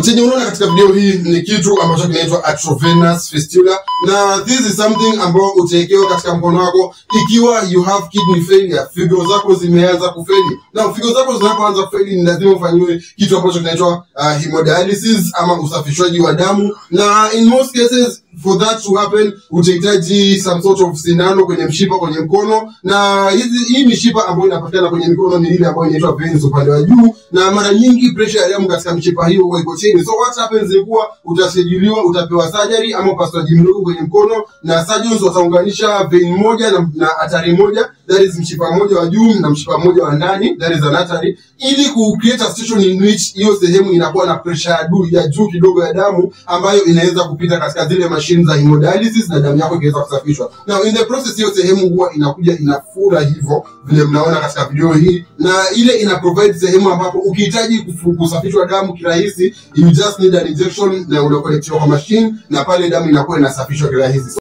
Chenye unaona katika video hii ni kitu ambacho kinaitwa arteriovenous fistula, na this is something ambao utawekewa katika mkono wako ikiwa you have kidney failure, figo zako zimeanza kufeli. Na figo zako zinapoanza kufeli ni lazima ufanyiwe kitu ambacho kinaitwa hemodialysis ama usafishwaji wa damu, na in most cases for that to happen utahitaji some sort of sindano kwenye mshipa kwenye mkono, na hii mishipa ambayo inapatikana kwenye mikono ni ile ambayo inaitwa veins upande wa juu, na mara nyingi pressure ya damu katika mishipa hiyo huwa iko chini. So what happens ni kuwa utasajiliwa, utapewa surgery ama upasuaji mdogo kwenye mkono, na surgeons wataunganisha vein moja na artery moja, that is mshipa mmoja wa juu na mshipa mmoja wa ndani, that is an artery, ili ku create a situation in which hiyo sehemu inakuwa na pressure ya juu kidogo ya damu ambayo inaweza kupita katika zile machine za hemodialysis na damu yako ikiweza kusafishwa. Now in the process hiyo sehemu huwa inakuja inafura hivyo vile mnaona katika video hii, na ile ina provide sehemu ambapo ukihitaji kusafishwa damu kirahisi, you just need an injection na unaconnectiwa kwa machine na pale damu inakuwa inasafishwa kirahisi.